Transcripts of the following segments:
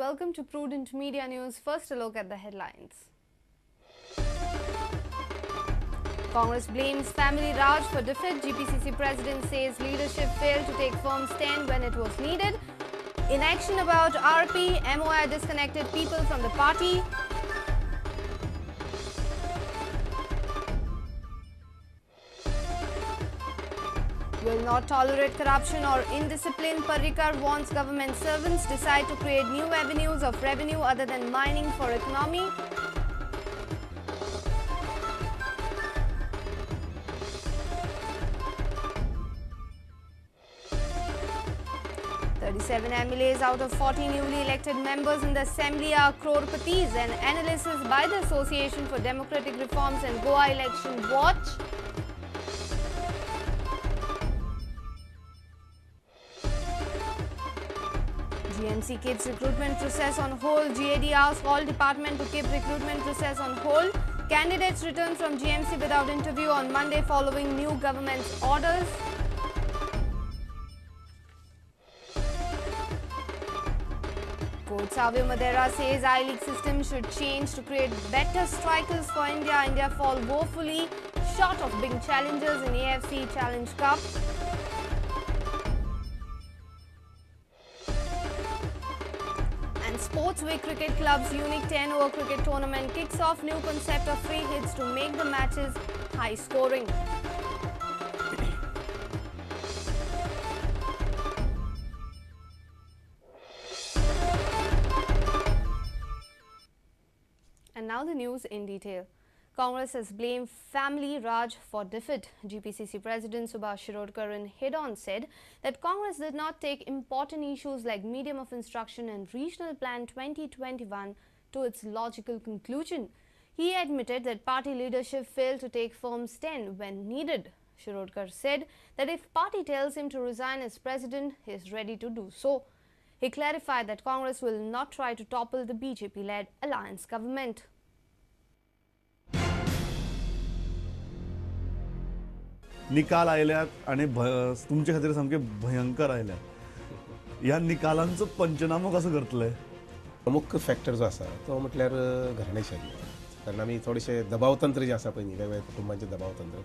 Welcome to Prudent Media News. First, a look at the headlines. Congress blames family Raj for defeat. GPCC president says leadership failed to take firm stand when it was needed. Inaction about RP, MOI disconnected people from the party. Will not tolerate corruption or indiscipline. Parrikar wants government servants decide to create new avenues of revenue other than mining for economy. 37 MLAs out of 40 newly elected members in the assembly are crorpatis, an analysis by the Association for Democratic Reforms and Goa Election Watch. GMC keeps recruitment process on hold. GAD asks all department to keep recruitment process on hold. Candidates return from GMC without interview on Monday following new government's orders. Coach Savio Madeira says I-League system should change to create better strikers for India. India fall woefully short of being challengers in AFC Challenge Cup. And Sportsway Cricket Club's unique 10-over cricket tournament kicks off new concept of free hits to make the matches high scoring. And now the news in detail. Congress has blamed family Raj for defeat. GPCC President Subhash Shirodkar in head-on said that Congress did not take important issues like medium of instruction and regional plan 2021 to its logical conclusion. He admitted that party leadership failed to take firm stand when needed. Shirodkar said that if party tells him to resign as president, he is ready to do so. He clarified that Congress will not try to topple the BJP-led alliance government. निकाल आयल्यात आणि तुमचे खातीर सामके भयंकर आयल्यात. ह्या निकालांचो पंचनामो कसो करतले? मुख्य फॅक्टर जो आसा तो म्हटल्यार घराणेशाही. कारण आमी थोडेशे दबावतंत्र जे आसा पळय न्ही, वेगवेगळ्या कुटुंबांचें दबावतंत्र,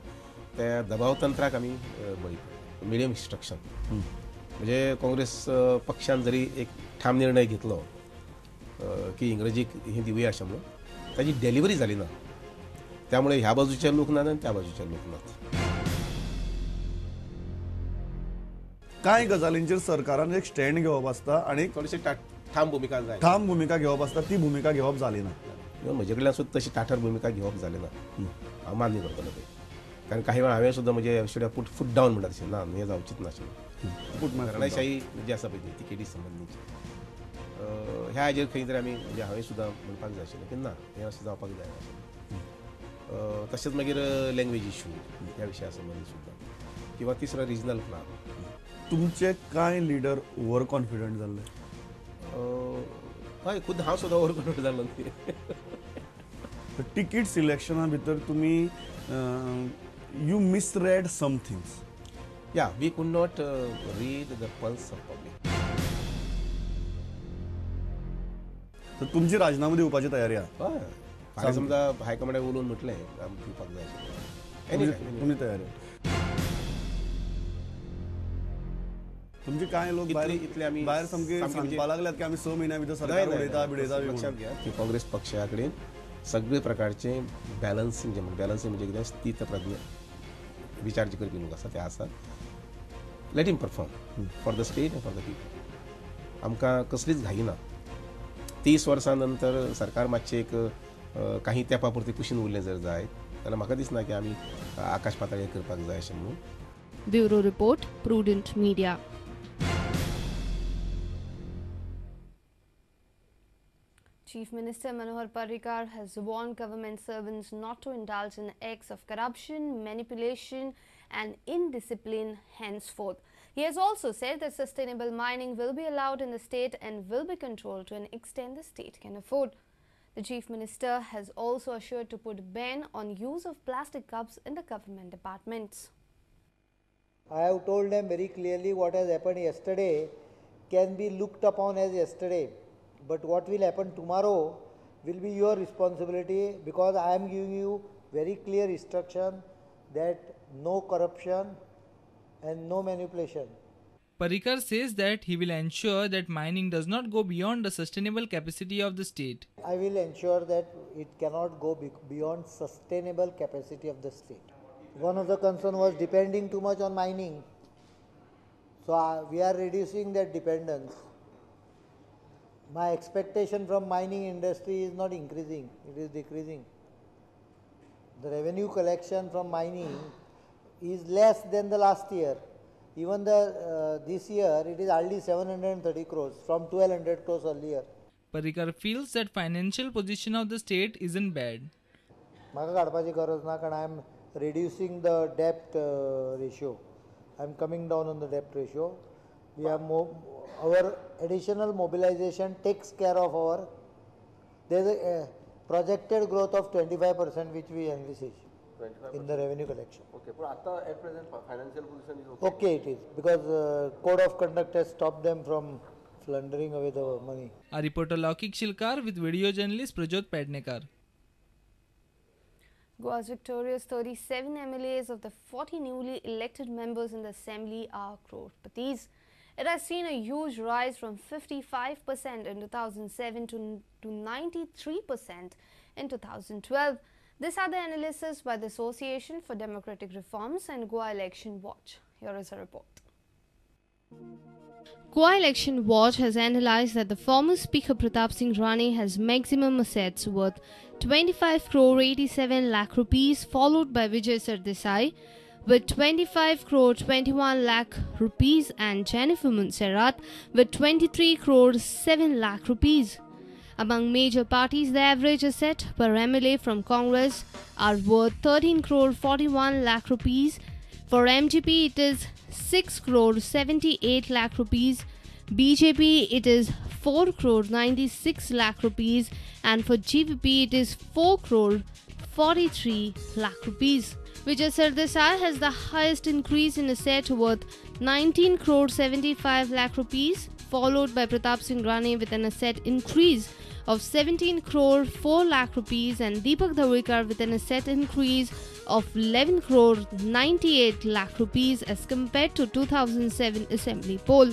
त्या दबावतंत्राक आमी बळी पडले. मिडियम इन्स्ट्रक्शन म्हणजे काँग्रेस पक्षान जरी एक ठाम निर्णय घेतलो की इंग्रजीक ही दिवया अशें म्हणून, ताजी डिलिव्हरी जाली ना. त्यामुळे ह्या बाजूचे लोक नात आनी त्या बाजूचे लोक नात. कांय गजालींचेर सरकारान एक स्टँड घेवप आसता आनी थोडीशी ठाम भुमिका जाय, ठाम भुमिका घेवप आसता, ती भुमिका घेवप जाली ना. म्हजे कडल्यान सुद्दां तशी ताठर भुमिका घेवप जाली ना, हांव मान्य करतलो तें. कारण काही वेळा हांवें सुद्दां म्हणजे should put foot down म्हणटा तशें ना, हें जावचीच ना अशें. घराणेशाही जी आसा पळय तिकेटी संबंदीची, ह्या हाजेर खंय तरी आमी म्हणजे हांवें सुद्दां म्हणपाक जाय आशिल्लें की ना, हें अशें जावपाक जायना अशें. तशेंच मागीर लँग्वेज इशू ह्या विशया संबंदी सुद्दां, किंवा तिसरो रिजनल प्लान. तुमचे कांय लिडर ओवर कॉन्फिडंट जाल्ले? हय, खुद हांव सुद्दां ओवर कॉन्फिडंट जाल्लो. तिकीट सिलेक्शना भितर तुमी you misread some things. Yeah, we could not read the pulse of public. तर तुमची राजीनामो दिवपाची तयारी आहा? हय, फाल्यां समजा हायकमांडाक उलोवन म्हटलें आमकां दिवपाक जाय अशें, तुमी तयारी? तुमचे कांय लोक इतले आमी भायर सामके सांगपाक लागल्यात की आमी 6 म्हयन्या भितर सरकार उडयता बिडयता. लक्षात घ्या की काँग्रेस पक्षा कडेन सगळे प्रकारचे बॅलन्सिंग, जे बॅलन्सिंग म्हणजे कितें, स्थितप्रज्ञ विचार जे करपी लोक आसा ते आसात. Let him perform for the state and for the people. आमकां कसलीच घाई ना. 30 वर्सां नंतर सरकार मातशें एक काही तेंपा पुरती कुशीन उरलें जर जायत जाल्यार म्हाका दिसना की आमी आकाश पाताळ करपाक जाय अशें म्हणून. Bureau report, Prudent Media. Chief Minister Manohar Parrikar has warned government servants not to indulge in acts of corruption, manipulation and indiscipline henceforth. He has also said that sustainable mining will be allowed in the state and will be controlled to an extent the state can afford. The Chief Minister has also assured to put ban on use of plastic cups in the government departments. I have told them very clearly what has happened yesterday can be looked upon as yesterday. But what will happen tomorrow will be your responsibility, because I am giving you very clear instruction that no corruption and no manipulation. Parrikar says that he will ensure that mining does not go beyond the sustainable capacity of the state. I will ensure that it cannot go beyond sustainable capacity of the state. One of the concern was depending too much on mining. So we are reducing that dependence. My expectation from mining industry is not increasing, it is decreasing. The revenue collection from mining is less than the last year. Even the this year it is hardly 730 crores from 1200 crores earlier. Parrikar feels that financial position of the state isn't bad. म्हाका काडपाची गरज ना, कारण I am reducing the debt ratio. I am coming down on the debt ratio. We have more, our additional mobilization takes care of our, there is a projected growth of 25% which we envisage 25% in the revenue collection. Okay, but at present financial position is okay. Okay, it is, because code of conduct has stopped them from plundering away the money. A reporter Laukik Shilkar with video journalist Prajot Pednekar. Goa's victorious 37 MLAs of the 40 newly elected members in the assembly are crorpatis. It has seen a huge rise from 55% in 2007 to 93% in 2012. This are the analysis by the Association for Democratic Reforms and Goa Election Watch. Here is a report. Goa Election Watch has analysed that the former Speaker Pratap Singh Rane has maximum assets worth 25 crore 87 lakh rupees, followed by Vijay Sardesai with 25 crore 21 lakh rupees and Jennifer Montserrat with 23 crore 7 lakh rupees. Among major parties, the average asset per MLA from Congress are worth 13 crore 41 lakh rupees. For MGP, it is 6 crore 78 lakh rupees. BJP, it is 4 crore 96 lakh rupees, and for GVP, it is 4 crore 43 lakh rupees. Vijay Sardesai has the highest increase in asset worth 19 crore 75 lakh rupees, followed by Pratap Singh Rane with an asset increase of 17 crore 4 lakh rupees and Deepak Dhavalikar with an asset increase of 11 crore 98 lakh rupees as compared to 2007 assembly poll.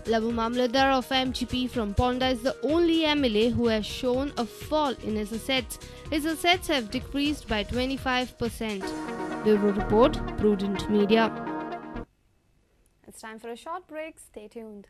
Lavu Mamledar of MGP from Ponda is the only MLA who has shown a fall in his assets. His assets have decreased by 25%. Bureau Report, Prudent Media. It's time for a short break. Stay tuned.